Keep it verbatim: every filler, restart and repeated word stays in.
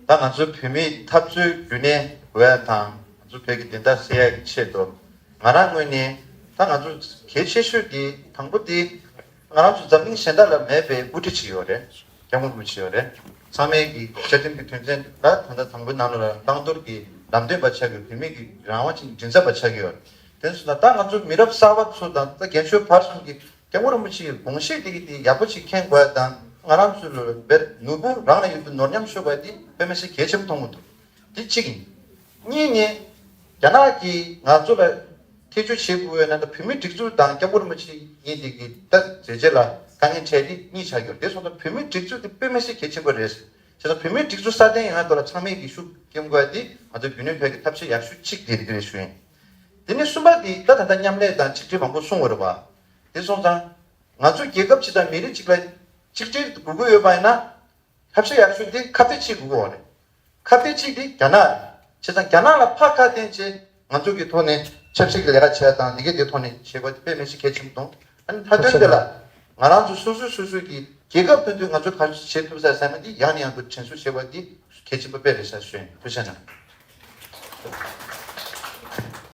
ད་ང་ཚོའི་བོད་མིའི་འཐབ་རྩོད་རྒྱུན་གནས་དགོས་ཡ་དང་ང་ཚོ་བོད་ཀྱི་བདེན་མཐའ་གསལ་ཡ་གི་ཆེད་དུ་ང་རང་ངོས་ནས་ད་ང་ཚོ་གལ་ཆེ་ཤོས་དེ་དང་པོ་དེ་ང་རང་ཚོ་འཛམ་གླིང་གཞན་དག་ལ་མེད་པའི་དབུ་ཁྲིད་ཅིག་ཡོད་རེད། སྐྱབས་མགོན་རིན་པོ་ཆེ་ཡོད་རེད། ཚང་མས་ཀྱི་བཅའ་ཁྲིམས་ཀྱི་དོན་ཚན་ལ་ད་ལྟ་དང་པོའི་ནང་ལ་བླང་དོར་གྱི་ལམ་སྟོན་པ་ཆགས་ཀྱི་བོད་མི་གི་རང་དབང་ཅན་མགྲིན་ཚབ་པ་ཆགས་ཀྱི་ཡོད་རེད། དེ་ཚོ་ན་ད་ང་ཚོ་མི་རབས་གསར་པ་ཚོ་དང་ད་རྒན་ཤོས་བར་གསུམ་གྱི་སྐྱབས་མགོན་རིན་པོ་ཆེའི་དགོངས་གཞི་དེ་གི་དེ་ཡག་པོ་ཅིག་མཁྱེན་དགོས་དང་ང་རང་ཚོ་ལ་བེད་ནོར་བུ་རང་ལ་ཡོད་པའི་ནོར་ཉམས་ཤོར་བ་དེ་དཔེ་མི་སྲིད་གལ་ཆེན་པོ་མཐོང་གི་འདུག་དེ་གཅིག་ཡིན། གཉིས་ནི་རྒྱ་ནག་གིས་ང་ཚོ་ལ་ཐེ་བྱུས་བྱེད་དགོས་ཡོད་ན་ད་བོད་མིའི་སྒྲིག་འཛུགས་དང་སྐྱབས་མགོན་རིན་པོ་ཆེ་གཉིས་དེ་གི་ད་མཛད་རྗེས་ལ་དཀའ་ངལ་འཕྲད་དེ་གཉིས་ཆགས་ཡོད་རེད། དེ་སོང་ཙང་བོད་མིའི་སྒྲིག་འཛུགས་དེ་དཔེ་མི་སྲིད་གལ་ཆེན་པོ་རེད། བྱས་ཙང་བོད་མིའི་སྒྲིག་འཛུགས་སྲ་བརྟན་ཡོང་ཡ་ཐོག་ལ་ཚང་མས་ཀྱི་ཤུགས་རྒྱབ་དགོས་ཡ་དེ་ང་ཚོ་རྒྱུན་ལྡན་བོད་ཀྱི་ཐབས་ཤེས་ཡག་ཤོས་གཅིག་དེ་རེད་ཞུ་ཡིན། དེ་ནས་གསུམ་པ་དེ་ད་ད་ལྟ་མཉམ་ལས་དང་ཆིག་སྒྲིལ་མང་པོ་གསུངས་པ་རེད་བ། དེ་སོང་ཙང་ང་ཚོ་རྒྱལ་ཁབ་ཅིག་དང་མི་རིགས་གཅིག་ལ་ཆིག་སྒྲིལ་དགོས་ཀྱི་ཡོད་པ་ཡིན་ན། ཐབས་ཤེས་ཡག་ཤོས་དེ་ཁ་གཏད་གཅོག་དགོས་པ་རེད། ཁ་གཏད་གཅོག་དེ་རྒྱ་ནག་རེད། བྱས་ཙང་རྒྱ་ནག་ལ་ཕར་ཁ་གཏད་བྱས་ང་ཚོ་གི་ཐོག་ནས་ཆབ་སྲིད་ཀྱི་ལས་ཀ་བྱས་དང་འདི་གའི་དེ་ཐོག་ནས་བྱེད་དགོས་དེ་དཔེ་མི་སྲིད་གལ་ཆེན་པོ་མཐོང་། ཨ་ནི་མཐའ་དོན་དེ་ལ་ང་རང་ཚོ་སོ་སོས་སོ་སོའི་གི་རྒྱལ་ཁབ་དོན་དུ་ང་ཚོ་ག་རེ་བྱེད་ཐུབ་ས་ཟེར་ན་དེ་ཡང་ནས་ཡང་དུ་དྲན་གསོ་བྱེད་དགོས་དེ་གལ་ཆེན་པོ་དཔེ་རེད་ཤག་ཞུ་ཡིན། ཐུགས་རྗེ་གནང་།